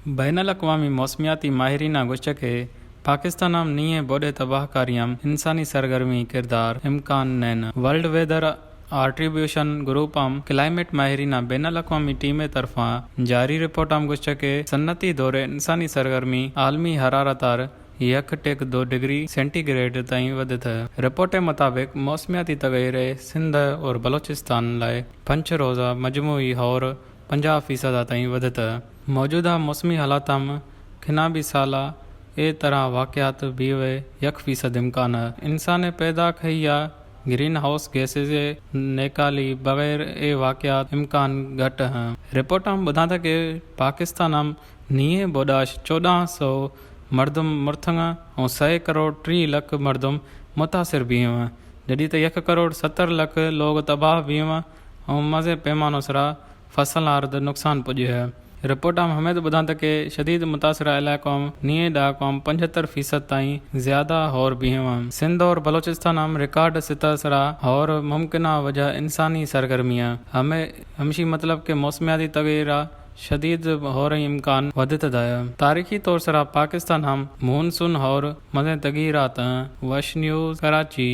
بین الاقوامی موسمیاتی ماہریناں گوشتگ کہ پاکستان ہم نی ایں بوڈے تباہ کاری ہم انسانی سرگرمی کردار امکان نین۔ ورلڈ ویدر آٹریبیوشن گروپ ہم کلائمیٹ ماہریناں بین الاقوامی ٹیمے طرفاں جاری رپورٹ ہم گوشتگ کہ صنعتی دورے انسانی سرگرمی عالمی حرارت آر یک ٹک دو ڈگری سینٹی گریڈ تائیں ودھتہ۔ رپورٹ مطابق موسمیاتی تغیرے سندھ اور بلوچستان لائے پنچ روزہ مجموعی ہور پنجاہ فیصد تائیں ودھتہ۔ موجودہ موسمی حالات ہم کھنا بھی سالہ اے طرح واقعات بیوے یک فیصد امکان ہے۔ انسان پیدا کھیا گرین ہاؤس گیسز نیکالی بغیر اے واقعات امکان گھٹ ہیں۔ رپورٹ ہم بدھاتا کہ پاکستان ہم نیے بوداش چودہ سو مردم مرتھنگا اور سئے کروڑ ٹری لکھ مردم متاثر بھی ہوا، جدی تے یک کروڑ ستر لکھ لوگ تباہ بھی ہوا اور مزے پیمانوں سرا فصل آرد نقصان پجے ہے۔ رپورٹ ہم ہمیں تو بدھاتا کہ شدید متاثرہ علاقوں نیے ڈاکوں پنجہتر فیصد تائیں زیادہ ہور بھی ہوا۔ سندھ اور بلوچستان ہم ریکارڈ سطح سرا ہور ممکنہ وجہ انسانی سرگرمیاں ہمیں ہمشی مطلب کہ موسمیاتی تغیرہ شدید ہور امکان ودھت دایا۔ تاریخی طور سرا پاکستان ہم مونسون ہور مزیں تغیرات ہیں۔ وش نیوز کراچی۔